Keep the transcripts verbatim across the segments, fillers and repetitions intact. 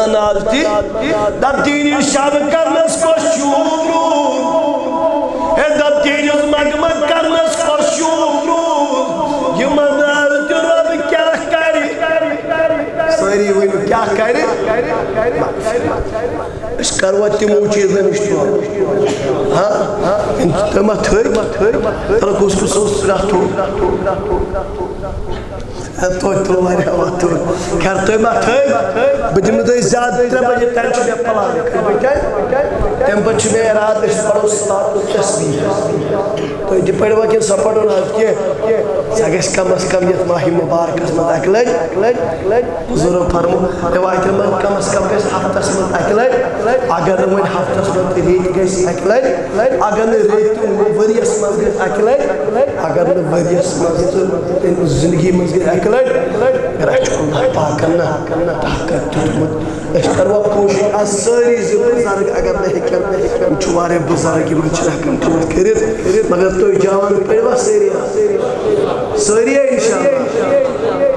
ناز تہِ، دَپ تِہِنٛدِ شب کرنس کۄس شوٗب روٗد؟ ہے، دَپ تِہِنٛدِس مگمگ کرنس کۄس شوٗب روٗد؟ یِمن ناز تہِ رۄب کیٛاہ کرِ؟ سٲری ؤنِو، کیٛاہ کرِ؟ أسۍ کروا تِمو چیٖزن نِش توبہٕ؟ ہاں؟ تُہۍ ما تھٲوۍ؟ تَلہٕ کُس کُس اوس رَٹھُن؟ ہے، توتہِ تُل واریاہ وقت توٚر۔ خیر، تُہۍ ما تھٲوۍ؟ بہٕ دِمہٕ تۄہہِ زیادٕ ترٛےٚ بجے تام چھُ مےٚ پلان۔ کٔژِ بجہِ تام؟ تَمہِ پتہٕ چھُ مےٚ ارادٕ، أسۍ پرو صلاتُ تسبیح۔ تُہۍ تہِ پٔرِوا کِنہٕ سۄ پرو نہٕ آز کینٛہہ؟ سۄ گژھِ کم از کم یَتھ ماہِ مُبارکس منٛز اَکہِ لٹہِ۔ بُزرگ فرمو، رِوایتن منٛز کم از کم گژھِ ہفتس منٛز اَکہِ لٹہِ۔ اگر نہٕ وۄنۍ ہفتس منٛز تہِ، ریٚتۍ گژھِ اَکہِ لٹہِ۔ اگر نہٕ ریٚتۍ تہٕ ؤریَس منٛز گژھِ اَکہِ لٹہِ، اگر نہٕ ؤریَس منٛز تہٕ تٔمۍ زِندگی منٛز گژھِ اَکہِ لٹہِ، رَچھِ اللہ پاکَن نہ طاقت دیُتمُت۔ أسۍ کَروا کوٗشِش، آز سٲری زِ بُزرگ اگر نہٕ ہیٚکن، یِم چھِ واریاہ بُزرگ، یِمَن چھِنہٕ ہٮ۪کان تیوٗت کٔرِتھ، مگر تُہۍ جوان پٔرِوا سٲری؟ سٲری اِنشاءاللہ۔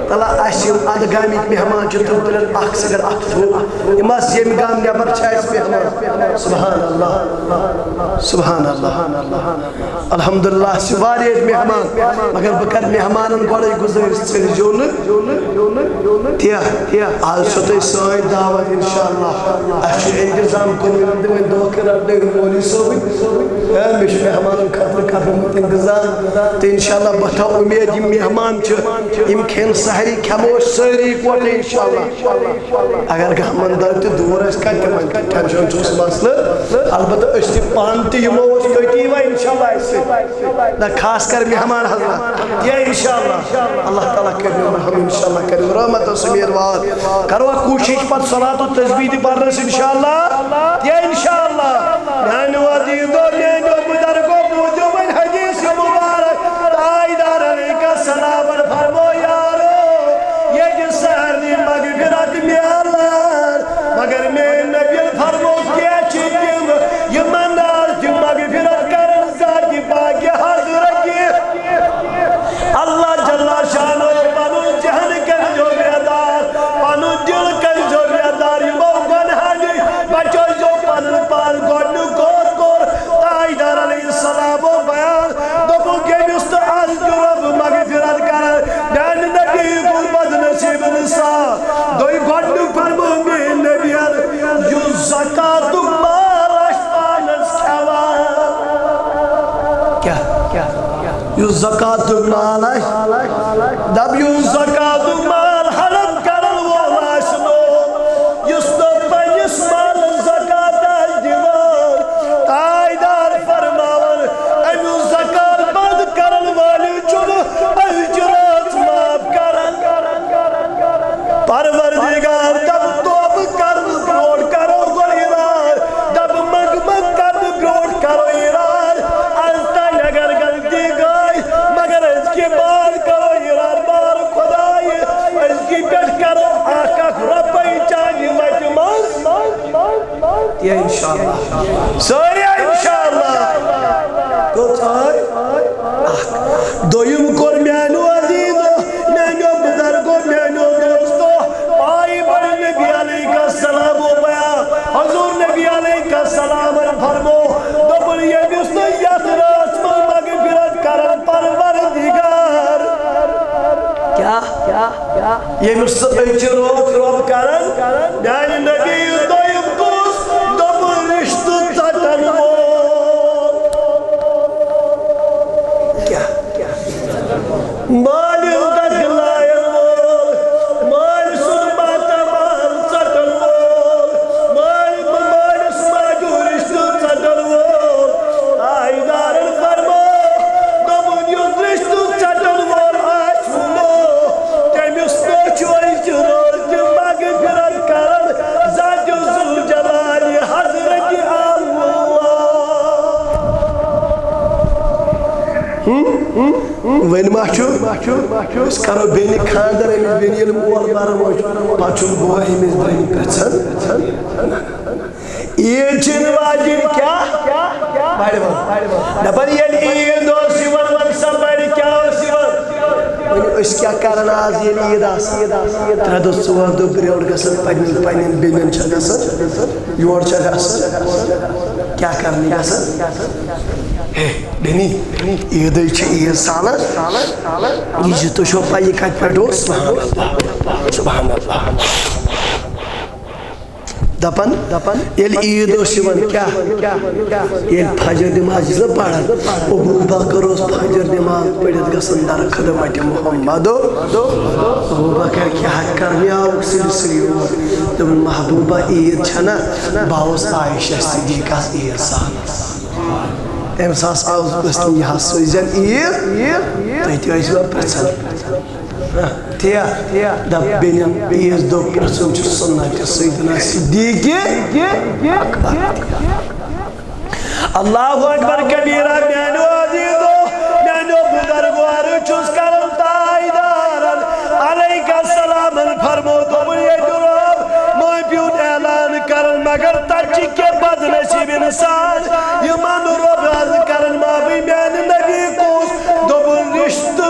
تَلہ اَسہِ یِم اَندٕ گامٕکۍ مہمان چھِ، تِم تُلن اَکھ سٮ۪کنڈ اَتھٕ تھوٚد۔ یِم آسہٕ ییٚمہِ گامہٕ نٮ۪بر چھِ اَسہِ مہمان۔ سبحان اللہ، سبحان اللہ۔ الحمدللہ، چھِ واریاہ ییٚتہِ مہمان، مگر بہٕ کرٕ مہمانن گۄڈَے گُزٲرِش، ژٔلۍ زیو نہٕ کینٛہہ۔ آز چھو تۄہہِ سٲنۍ دعوت اِنشاءاللہ۔ اَسہِ چھُ اِنتظام کوٚرمُت، تہِ وۄنۍ دۄہ کھنٛڈ رَٹنٲوِتھ مولوی صٲبٕنۍ۔ ہے، مےٚ چھُ مہمانن خٲطرٕ کرنومُت اِنتظام۔ تہٕ اِنشاءاللہ بہٕ تھاوٕ اُمید، یِم مہمان چھِ، یِم کھٮ۪ن سحری کھٮ۪مو أسۍ سٲری اِکوَٹہٕ اِنشاءاللہ۔ اگر گامن دار تہِ دوٗر آسہِ کانٛہہ، تِمن تہِ ٹینشن چھُس مسلہٕ۔ البتہ أسۍ تہِ پانہٕ تہِ یِمو أسۍ، تُہۍ تہِ یِیوا اِنشاءاللہ اَسہِ سۭتۍ؟ نہ، خاص کر مہمان حضرات۔ یا اِنشاءاللہ۔ اللہ تعالیٰ کٔرِو رحم، اِنشاءاللہ کٔرِو رحمتس اُمیدوار۔ کروا کوٗشِش پتہٕ صلاتُ تسبیح تہِ پرنس اِنشاءاللہ۔ یا اِنشاءاللہ۔ میانیو عزیزو، میانیو بزرگو، بوٗزِو وۄنۍ حدیث مبارک۔ تاجدار علیہ السلام فرمو، یارو، ییٚتہِ سارنٕے مغفرت میلان، مگر میٲنۍ نبی فرمو، کینٛہہ چھِ تِم، یِمن نہٕ آز تہِ مغفرت کرن ذاتِ پاکِ حضرتِ۔ اللہ جل شانہ پنُن ذہن کٔرۍزیو بیدار، پنُن دل کٔرۍزیو بیدار، یِمو گۄنہو نِش بچٲیزیو پنُن پان۔ گۄڈٕنیُک کوٚر، کوٚر تاجدار علیہ السلامو بیان، دوٚپُکھ، ییٚمِس نہٕ آز تہِ رۄب مغفرت کران، میانہِ نبی گوٚو بدنصیب انسان۔ دوٚیِم گۄڈٕنیُک فرموو میٲنۍ نبیَن، یُس زکاتُک مال آسہِ پانس کھٮ۪وان۔ کیٛاہ؟ یُس زکاتُک مال آسہِ، دَپ، یُس زکاتُک مال حرم کرن وول آسہِ نہٕ، یُس نہٕ پننِس مالس زکات آسہِ دِوان، تاجدار فرماوان، اَمیُک زکات بنٛد کرن وٲلِس چھُنہٕ أزچہِ رٲژ معاف کران۔ پروردگار، دَپ، توبہٕ کرنہٕ برونٛٹھ کرو گۄڈٕ اراد، دَپ، منٛگہٕ منٛگہٕ کرنہٕ برونٛٹھ کرو اراد۔ از تام اگر غلطی گٔے، مگر أزکہِ بعد کرو اراد، بار خدایہِ، أزکہِ پٮ۪ٹھ کرو اکھ اکھ رۄپے چانہِ وتہِ منٛز۔ یا انشاءاللہ۔ سٲری انشاءاللہ۔ کٔژ آے؟ اکھ۔ دوٚیِم کوٚر میانیو عزیزو، میانیو بزرگو، میانیو دوستو، پایہِ پٮ۪ٹھ نبی علیہ السلام و بیان۔ حضور نبی علیہ السلام فرمو، دوٚپُن، ییٚمِس نہٕ یتھ رٲژ منٛز مغفرت کرن پروردگار۔ کیٛاہ؟ ییٚمِس سُہ أزچہِ رٲژ رۄب کرن، میانہِ نبی یُس دوٚیِم کُس، دوٚپُن، رِشتہٕ ژٹن وول۔ کیٛاہ؟ مالہِ دکہٕ لایَن وول، مالہِ سُنٛد ماتامال ژٹن وول، مالہِ، مٲلِس ماجہِ ہُنٛد رِشتہٕ ژٹن وول۔ تاجدارن فرمو، دوٚپُن، یُس رِشتہٕ ژٹن وول آسہِ، تٔمِس نہ چھُ أزچہِ رٲژ تہِ مغفرت کران ذاتِ ذوالجلالِ حضرتِ اللہ۔ ہم؟ ہم؟ وۄنۍ ما چھُ؟ أسۍ کرو بیٚنہِ خانٛدر، أمِس بیٚنہِ ییٚلہِ مول مران اوس، پتہٕ چھُنہٕ بوے أمِس بیٚنہِ پرٛژھان۔ عیٖد چھِ یِنہٕ واجِنۍ کیٛاہ؟ بڑِ وَن۔ دَپان ییٚلہِ عیٖد اوس یِوان، وَن سا بڑِ کیٛاہ اوس یِوان؟ ؤنِو أسۍ کیٛاہ کران آز ییٚلہِ عیٖد آسان، ترٛےٚ دۄہ ژور دۄہ برٛونٛٹھ گژھان پننٮ۪ن پننٮ۪ن بیٚنٮ۪ن چھا گژھان، یور چھا گژھان، کیٛاہ کرنہِ گژھان؟ ہے بیٚنی، عیٖدٕے چھِ عیٖد سالس، یہِ چھِ، تُہۍ چھو پَے یہِ کَتہِ پٮ۪ٹھ اوس؟ سبحان اللہ، سبحان اللہ۔ دپان، دپان، ییٚلہِ عیٖد اوس یِوان، کیٛاہ؟ ییٚلہِ فجر نماز ٲسۍ نہ پران، ابو بکر اوس فجر نماز پٔرِتھ گژھان در خدمت محمد۔ ابو بکر کیٛاہ کرنہِ آوُکھ سُلہِ سُلہِ یور؟ دوٚپُن، محبوبہ، عیٖد چھنہ، بہٕ آوُس عائشہ صدیقہ عیٖد سالس۔ أمِس آس آوُس پرٛژھنہِ، یہِ حظ سوٗزٮ۪ن عیٖد، تُہۍ تہِ ٲسِوا پرٛژھان؟ تی ہا؟ دپ بیٚنٮ۪ن عیٖذ دۄہ پرٛژھُن چھُ سُنت سیدنا صدیق اکبر۔ اللہ اکبر کبیرہ، میانیو عزیزو، میانیو بزرگو، عرض چھُس کران تاجدارن علیک السلامن فرمو، دوٚپُن، ییٚتہِ رۄب معٲفی ہُنٛد اعلان کران، مگر تتہِ چھِ کینٛہہ بدنصیب انسان، یِمن رۄب عرض کران معٲفی، میانہِ نبی کُس؟ دوٚپُن، رشتہٕ۔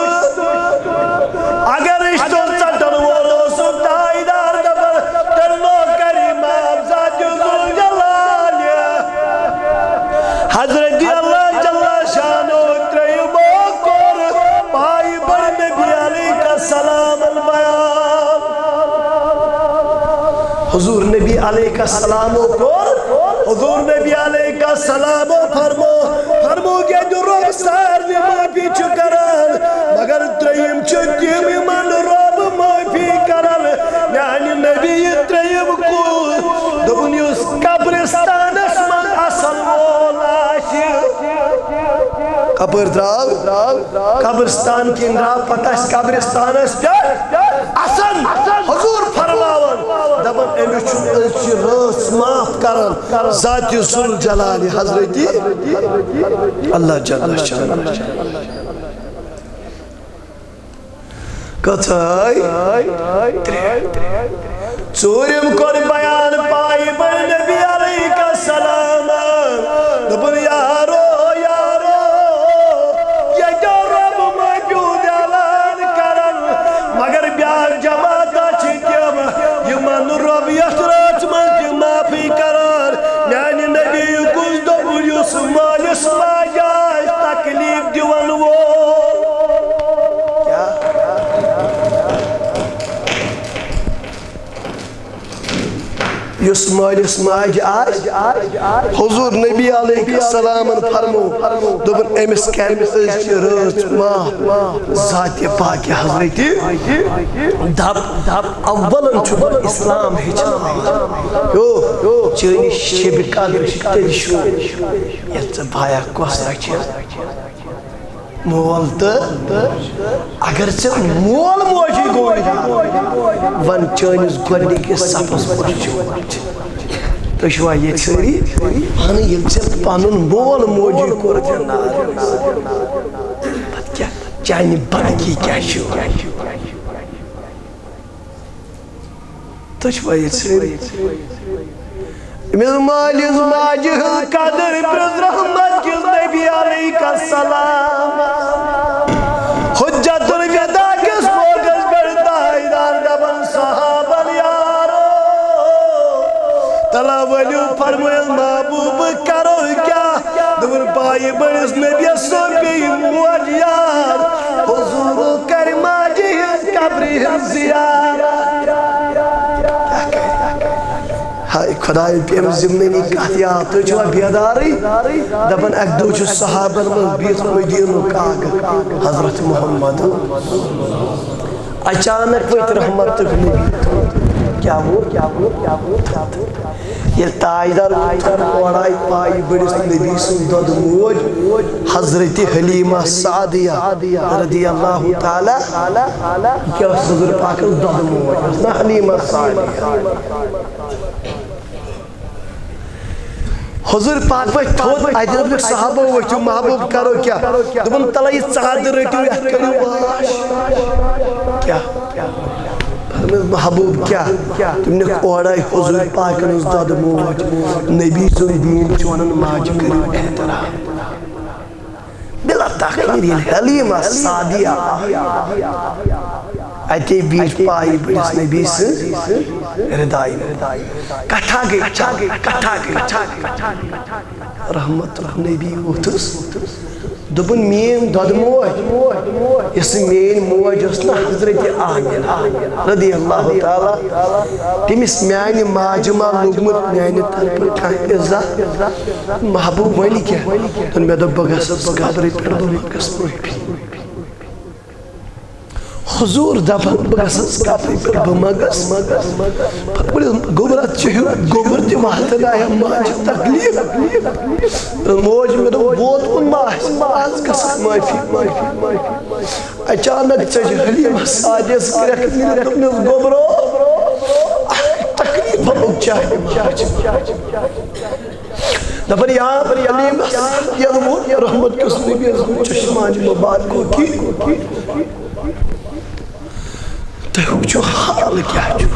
اگر رشتہٕ ژٹن وول اوسُن تاجدار، دپان، تیٚلہِ نوکری معاف ذات ذوالجلال۔ حضرت اللہ جل شانہ ترٛیٚیِمو کوٚر پایہِ بٔڑۍ نبی علیہ السلام بیان۔ حضور نبی علیہ السلام کوٚر، حضور نبی علیہ السلام فرمو، فرمو، ییٚتہِ رۄب سارنٕے معٲفی چھُ کران، مگر ترٛیٚیِم چھُ تِم، یِمن رۄب معٲفی کران۔ میانہِ نبی یہِ ترٛیٚیِم کُس؟ دوٚپُن، یُس قبرستانس منٛز اصل وول آسہِ۔ کپٲرۍ درٛاو؟ قبرستان کِنۍ درٛاو، پتہٕ آسہِ قبرستانس پٮ۪ٹھ اصل۔ حضور فرماوان، دپان، أمِس چھُ أزچہِ رٲژ معاف کران ذاتِ ذوالجلال حضرت اللہ جل شانہ۔ کتھے؟ ژوٗرِم کوٚر بیان پایہِ بٔڑۍ نبی علیہ السلام۔ دوٚپُن، یارو، یارو، ییٚتہِ رۄب موجود اعلان کران، مگر بیاکھ جماعت چھِ تِم، یِمن نہٕ رۄب یتھ رٲژ منٛز تہِ معافی کران۔ میانہِ نبی کُس؟ دوٚپُن، یُس مٲلِس ماجہِ آسہِ تکلیف دِوان وول۔ کیٛاہ؟ یُس مٲلِس ماجہِ آسہِ، حضور نبی علیہ السلامن فرمو، دوٚپُن، أمِس کرِ أزچہِ رٲژ معاف ذاتِ پاکہِ حضرت۔ دپ، دپ، اولن چھُ گۄڈٕ اسلام ہیٚچھناوان۔ ہیو، چٲنِس شبِ قدر چھُ تیٚلہِ شوٗب، ییٚلہِ ژٕ بایا کۄس رچھِ۔ مول تہٕ، اگر ژےٚ مول موجی گوٚو یاد، وَن چٲنِس گۄڈٕنِکِس صفس پٮ۪ٹھ چھُ۔ تُہۍ چھِوا ییٚتہِ سٲری؟ اہن، ییٚلہِ ژےٚ پَنُن مول موجی کوٚر ژےٚ ناراض، پَتہٕ کیٛاہ؟ چانہِ بدکی کیٛاہ چھُ؟ تُہۍ چھِوا ییٚتہِ سٲری؟ أمِس مٲلِس ماجہِ ہٕنٛز قدٕر پرٛژھ رحمت کِس نبی علیہ السلام۔ حجت الوداع کِس موقعس پٮ۪ٹھ تاجدار دپان، صحابن یارو، تلا ؤلِو فرمٲیِو محبوب کرو کیٛاہ؟ دوٚپُن، پایہِ بٔڑِس نبیَس سُہ پیٚیہِ موج یاد، حضوٗر کرِ ماجہِ ہٕنٛز قبرِ ہٕنٛز زیارت۔ ہاے خۄداے، پیٚم ضمنٕنی کتھ یاد، تُہۍ چھِوا بیدارٕے؟ دپان اکہِ دۄہ چھُ صحابن منٛز بِہِتھ مدیٖنُک اکھ حضرت محمد۔ اچانک ؤتھۍ رحمتُک نبی۔ کیٛاہ ووت؟ کیٛاہ ووت؟ کیٛاہ ووت؟ ییٚلہِ تاجدار اورٕ آیہِ پایہِ بٔڑِس نبی سٕنٛز دۄدٕ موج حضرت حلیمہ سعدیہ رضی اللہ تعالیٰ، یہِ کیٛاہ ٲس حضور پاکس دۄدٕ موج، ٲس نا حلیمہ سعدیہ؟ حضور پاک ؤتھۍ تھوٚد، اَتہِ دوٚپُکھ صحابو، ؤتھِو محبوب کرو کیٛاہ؟ دوٚپُن، تَلے یہِ ژادر رٔٹِو، یَتھ کٔرِو واش۔ کیٛاہ؟ فرمٲیِو، محبوب کیٛاہ؟ تِم نِکھ اورَے حضور پاکَن ہٕنٛز دۄدٕ موج۔ نبی سُنٛد دیٖن چھُ وَنان ماجہِ کٔرِو احترام۔ بِل تخمیر ییٚلہِ حلیمہ سعدیہ آیہِ، اتے بیٖٹھ پایہِ بٔڑِس نبی سٕنٛز ردایہِ۔ کتھا گٔے چل، کتھا گٔے چل۔ رحمت نبی ووٚتھُس، دوٚپُن، "میٲنۍ دۄدٕ موج، یۄس میٲنۍ موج ٲس نہ، حضرت آمنہ رضی اللہ تعالیٰ، تٔمِس میانہِ ماجہِ ما لوٚگمُت میانہِ طرفہٕ کانٛہہ عزت؟" محبوب ؤنہِ کیٛاہ؟ دوٚپُن، "مےٚ دوٚپ، بہٕ گژھٕ قبرِ پٮ۪ٹھ، بہٕ ما گژھٕ معٲفی؟" حضور دپان، "بہٕ گژھس قبرِ پٮ۪ٹھ، بہٕ ما گژھٕ؟" فرمٲیِن، گوٚبرا، ژےٚ ہیوٗ گوٚبُر تہِ واتنایا ماجہِ تکلیف۔ موج، مےٚ دوٚپ، ووتمُت ما آسہِ، از گژھکھ معٲفی، معٲفی، معٲفی۔ اچانک ژٔج حلیمہ سعدیس کرٛٮ۪کھ نیٖرِتھ، دوٚپنس، "گوٚبرو، تکلیف لوٚگ چانہِ ماجہِ۔" دپان، یا علی ییٚلہِ ووت رحمت کِس نبیَس گوٚو چشمانہِ مبارکو کِنۍ، تُہۍ وٕچھِو حال کیٛاہ چھُ۔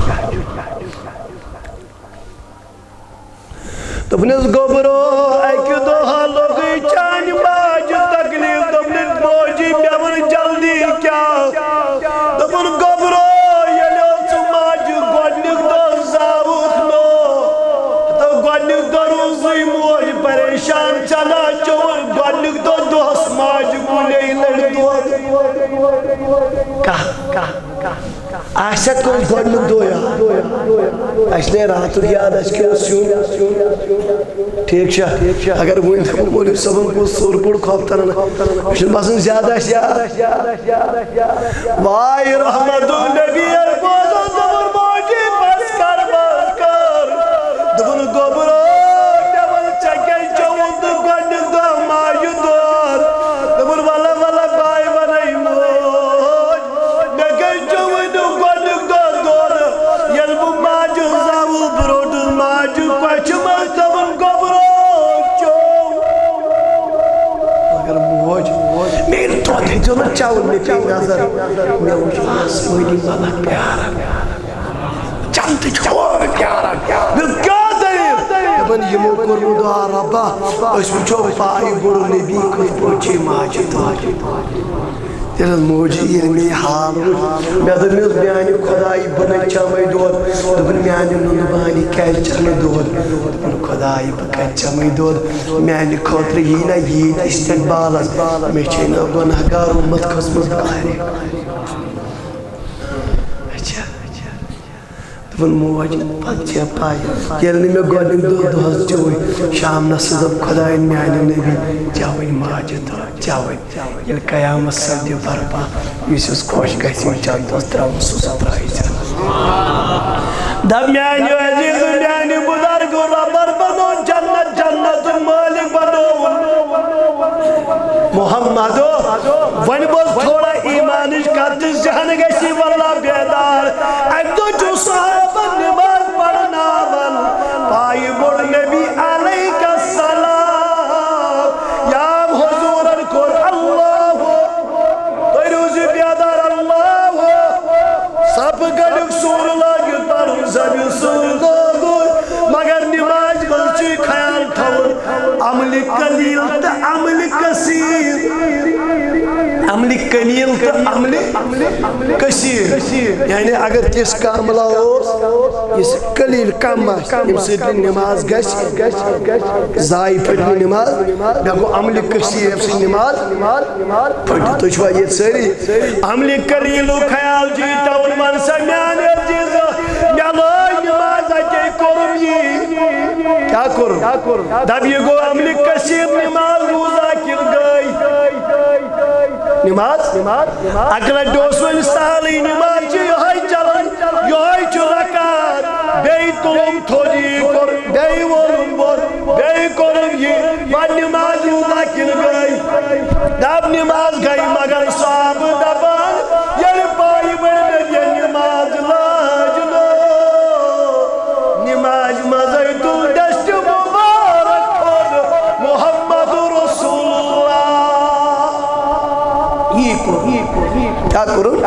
دوٚپنَس، "گوٚبرو، اَکہِ دۄہ لوٚگُے چانہِ ماجہِ تکلیف۔" دوٚپنَس، "موجی، مےٚ وَن جلدی کیٛاہ؟" دوٚپُن، "گوٚبرو، ییٚلہِ ژٕ ماجہِ گۄڈٕنیُک دۄہ زاوُکھ نو، تہٕ گۄڈٕنیُک دۄہ روٗزٕے موج پریشان، ژےٚ نا چوٚوُتھ گۄڈٕنیُک دۄہ دۄہَس ماجہِ کُنے لَرِ دۄد۔" کانٛہہ، کانٛہہ، کانٛہہ۔ آسہِ ہا کٲنٛسہِ گۄڈٕنیُک دۄہ یاد؟ اَسہِ نے راتُک یاد، اَسہِ کیٛاہ اوس سیُن۔ ٹھیٖک چھا؟ اگر وۄنۍ دَپو مولوی صٲبَن گوٚو سوٚر بوٚڑ خۄفتَن، مےٚ چھُنہٕ باسان زیادٕ آسہِ یاد۔ واے رحمت النبی یَن بوزُن، دوٚپُن، "موجی، بس کر، بس کر۔" دوٚپُن، "گوٚبرو، مےٚ وَن، ژےٚ کیٛازِ چوٚوُتھ نہٕ گۄڈٕنیُک دۄہ ماجہِ دۄد؟" دوٚپُن، "وَلہٕ، وَلہٕ، بہٕ ہَے وَنَے موج، مےٚ کیٛازِ چوٚوُے نہٕ گۄڈٕنیُک دۄہ دۄد؟ ییٚلہِ بہٕ ماجہِ زاوُس، بہٕ روٚٹُس ماجہِ کۄچھِ منٛز۔" دوٚپُن، "گوٚبرو، چوٚو۔" مگر موج، مےٚ ییٚلہِ دۄد ہیٚژیو نہ چٮ۪وُن، مےٚ پیٚیہِ نظر، مےٚ وٕچھ آسمٲنی ملک پیاران، جنتٕکۍ ہور پیاران۔ مےٚ کیٛاہ دٔلیٖل؟ دَپان، یِمو کوٚر نہٕ دُعا، "رۄبا، أسۍ وٕچھو پایہِ بوٚڑ نبی کِتھ پٲٹھۍ چھِ ماجہِ دۄد۔" ییٚلہِ موجی ییٚلہِ مےٚ یہِ حال وٕچھ، مےٚ دوٚپ، مےٚ اوس میٛانہِ خۄدایہِ، بہٕ نَے چَمَے دۄد۔ دوٚپُن، "میٛانہِ نُنہٕ بانہِ کیٛازِ چَمَے دۄد؟" دوٚپُن، "خۄدایہِ، بہٕ کَتہِ چَمَے دۄد؟ میٛانہِ خٲطرٕ یی نہ ییٖتۍ استقبالَس، مےٚ چھے نہ گۄناہ گار اُمت کھٔژمٕژ بارِ۔" اچھا۔ دوٚپُن، "موج، پَتہٕ چھےٚ پَے، ییٚلہِ نہٕ مےٚ گۄڈٕنیُک دۄہ دۄہَس چیوٚوُے، شامنَس دوٚپ خۄدایَن میٛانہِ نبی، چاوٕنۍ ماجہِ دۄد، چاوٕنۍ۔" ییٚلہِ قیامت سپدِ برپا، یُس یُس خۄش گژھِ، یِم جنتس ترٛاوُن، سُہ سُہ ترٛٲوِتھ۔ دَپ میٛانہِ عزیٖز، میٛانہِ بُزرگو، رۄبن بنوو جنت، جنت مٲلِک بنووُن محمد۔ وۄنۍ بوز تھوڑا ایٖمانٕچ کتھ تہٕ ذہن گژھِ واللہ بیدار۔ اَکہِ دۄہ چھُ صحابن نماز پرناوان، پایہِ بوٚڑ نبی علیہ السلام۔ یام حضورن کوٚر اللہ، تُہۍ روٗزِو بیدار، اللہ۔ صفہٕ گٔنٛڈِو، سوٗرٕ لٲگِو پَرُن، زَبہِ سوٗرٕ لٲگِو، مگر نمازِ منٛز چھُ یہِ خیال تھاوُن، عملِ قلیل تہٕ عملِ کثیر۔ عملِ قلیل تہٕ عملِ کثیر۔ یعنی اگر تِژھ کانٛہہ عملہ اوس، یُس قلیل کم آسہِ، ییٚمہِ سۭتۍ نہٕ نماز گژھِ ضایع، پھٔٹ نہٕ نماز، مےٚ گوٚو عملِ کثیر، ییٚمہِ سۭتۍ نماز پھٔٹ۔ تُہۍ چھِوا ییٚتہِ سٲری؟ عملِ قلیلُک خیال چھُ یہِ تھاوُن، وَن سا میٛانہِ عزیٖزٕ، مےٚ لٲج نماز، اَتے کوٚرُم یی۔ کیٛاہ کوٚرُم؟ دَپ، یہِ گوٚو عملِ کثیر، نماز روٗزا کِنہٕ گٔے؟ نماز؟ اَکہِ لَٹہِ اوس وۄنۍ سہلٕے، نماز چھِ یِہوٚے چلان، یِہوٚے چھُ رکعت، بیٚیہِ تُلُم تھوٚد، یی کوٚر، بیٚیہِ وولُم بۄن، بیٚیہِ کوٚرُم یہِ، وۄنۍ نماز روٗزا کِنہٕ گٔے؟ دَپ، نماز گٔے، مگر صحابہٕ دَپان، ییٚلہِ پایہِ بٔڑۍ نبیَن نماز لٲج نہٕ، نمازِ منٛزَے تُل دٔستی مبارک تھوٚد، محمد رسول اللہ۔ یی کوٚر، یی کوٚر، کیٛاہ کوٚرُن؟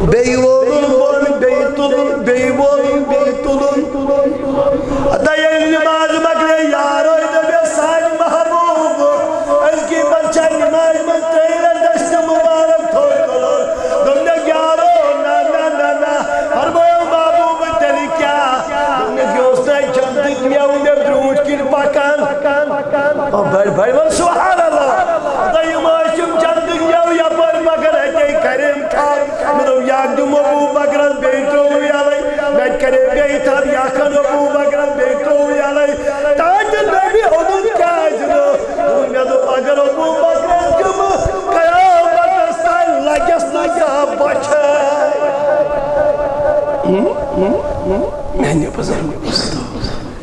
بیٚیہِ وولُن بۄن، بیٚیہِ تُلُن، بیٚیہِ وولُن، بیٚیہِ تُلُن۔ ہتا ییٚلہِ نماز مۄکلے، یارو دوٚپُس، سانہِ محبوب، أزکہِ پتہٕ چھا نمازِ منٛز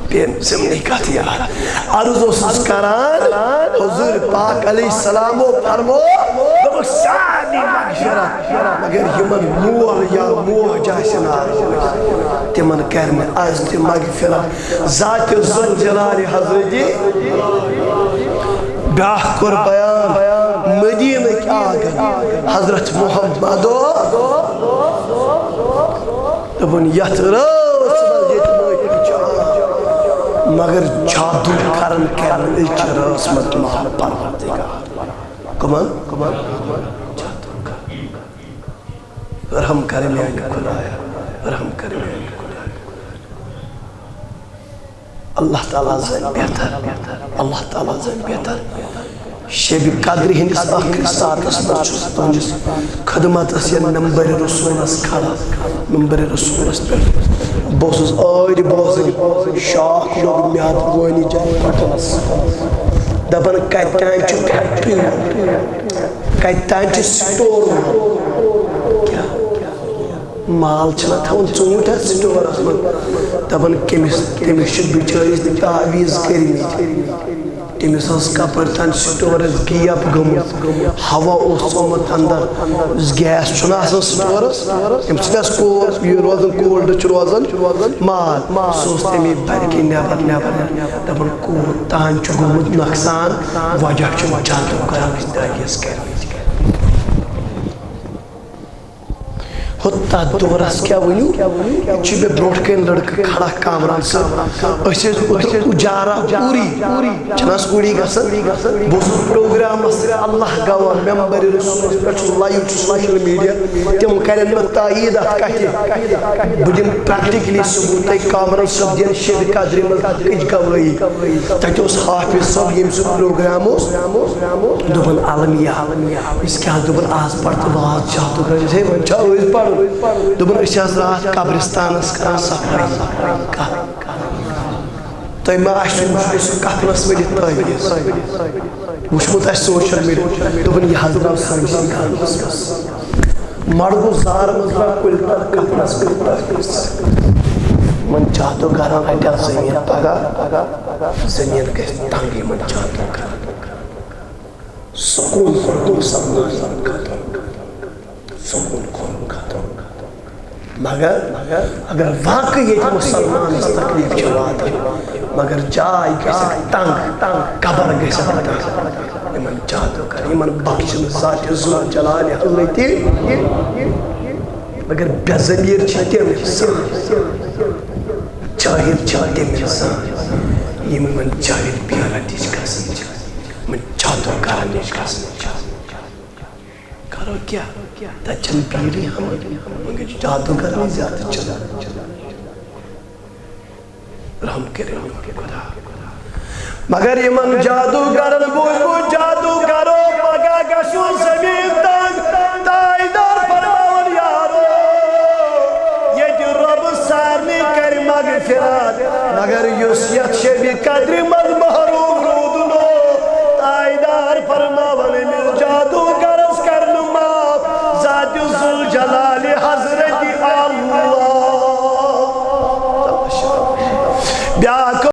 پیم زمنی کتھ یاد۔ عرض اوسُس کران، حضور پاک علیہ السلامو فرمو، دوٚپُکھ، سارنٕے مغفرت، مگر یِمن مول یا موج آسن آز، تِمن کرِ نہٕ از تہِ مغفرت۔ ذات ذوالجلال حضرتی۔ بیاکھ کوٚر بیان مدینہٕ کہِ آنگن، حضرت محمدو۔ دوٚپُن، یَتھ رٲژ منٛز ییٚتہِ معٲفی چھِ عام، مگر جادو کرن کرن أزچہِ رٲژ منٛز معاف پروردگار۔ کٕمن؟ کٕمن؟ جادو کرن۔ رحم کر میانہِ خدایا، رحم کر میانہِ خدایا۔ اللہ تعالیٰ زانہِ بہتر، اللہ تعالیٰ زانہِ بہتر۔ شبِ قدرِ ہٕنٛدِس ٲخری ساعتس منٛز چھُس بہٕ تُہنٛدِس خدمتس یا منبرِ رسولس کھڑا، منبرِ رسولس پٮ۪ٹھ۔ بہٕ اوسُس ٲدۍ بوزان، شاکھ لوٚگ مےٚ اتھ گونہِ جایہِ پھٹنس۔ دپان، کتہِ تام چھُ فیکٹری وول، کتہِ تام چھُ سٹور وول۔ کیٛاہ؟ مال چھِنہ تھاوان ژوٗنٛٹھۍ اَتھ سٹورَس منٛز۔ دَپان کٔمِس، تٔمِس چھِ بِچٲرِس تعویٖذ کٔرمٕتۍ۔ تٔمِس ٲس کَپٲرۍ تام سٹورَس گیپ گٔمٕژ، ہوا اوس ژومُت اَندَر۔ یُس گیس چھُنہ آسان سٹورَس، تَمہِ سۭتۍ آسہِ کو-، یہِ روزان، کولڈ چھُ روزان مال۔ سُہ اوس تَمے بَرِ کِنۍ نٮ۪بَر نٮ۪بَر۔ دَپان کوٗتاہ چھُ گوٚمُت نۄقصان، وجہ چھُ جادو کَران أسۍ دٲگِس کٔرمٕتۍ۔ ہُہ تَتھ دورس کیٛاہ ؤنِو؟ ییٚتہِ چھُ مےٚ برونٛٹھ کَنۍ لٔڑکہٕ کھڑا، کامران صٲب۔ أسۍ ٲسۍ اوترٕ اُجارا اوٗری، چھِنہٕ حظ اوٗری گژھان؟ بہٕ اوسُس پروگرامس، اللہ گواہ، ممبر رسولس پٮ۪ٹھ چھُس، لایِو چھُس سوشل میڈیا، تِم کرن مےٚ تایید اتھ کتھِ۔ بہٕ دِمہٕ پریکٹیکلی ثبوت تۄہہِ، کامران صٲب دِن شبِ قدرِ منٛز حقٕچ گوٲہی۔ تتہِ اوس حافظ صٲب، ییٚمۍ سُنٛد پروگرام اوس، دوٚپُن، المیہ، أسۍ کیٛاہ، دوٚپُن، آز پَر تہٕ واز چھِ اَتھ دُکان، ہے، وۄنۍ چھا أسۍ پَرُن؟ دوٚپُن، أسۍ چھِ آز راتھ قبرستانَس کران صفٲیی۔ کَتھ؟ تۄہہِ ما آسِوٕ وٕچھمُت سُہ کفنَس ؤلِتھ تٲویٖز؟ وٕچھمُت آسہِ سوشل میڈیا۔ دوٚپُن، یہِ حظ درٛاو سٲنِسٕے گامَس منٛز۔ مَڑگُز زار منٛز درٛاو کُلۍ تَل کفنَس ؤلِتھ تٲویٖز۔ یِمَن جادوگرَن رَٹیا زٔمیٖن پگاہ، زٔمیٖن گژھِ تنٛگ یِمَن جادوگرَن۔ سکوٗن کوٚرُکھ مُسلمانن ختم، سکوٗن کوٚرُکھ ختم۔ مگر اگر واقعی ییٚتہِ مُسلمانس تکلیٖف چھِ واتان، مگر جاے گژھِ تنگ، قبر گژھِ تنگ۔ یِمن جادو کر، یِمن بخشن ذات ذوالجلال حضرتی۔ مگر بے ضمیٖر چھِ تِم اِنسان، جٲہِل چھِ تِم اِنسان، یِم یِمن جٲہِل پیرن نِش گژھان چھِ، یِمن جادو کرن نِش گژھان چھِ۔ کرو کیٛاہ؟ تتہِ چھنہٕ پیٖرٕے ہاوان، وۄنۍ گٔے جادوگرنٕے زیادٕ چلان۔ رحم کٔرِو خدا۔ مگر یِمن جادوگرن بوٗزمُت، جادوگرو پگاہ گژھیو زمین تنگ، تاجدار فرماوان، یارو، ییٚتہِ رۄب سارنٕے کرِ مغفرت، مگر یُس یتھ شبِ قدرِ منٛز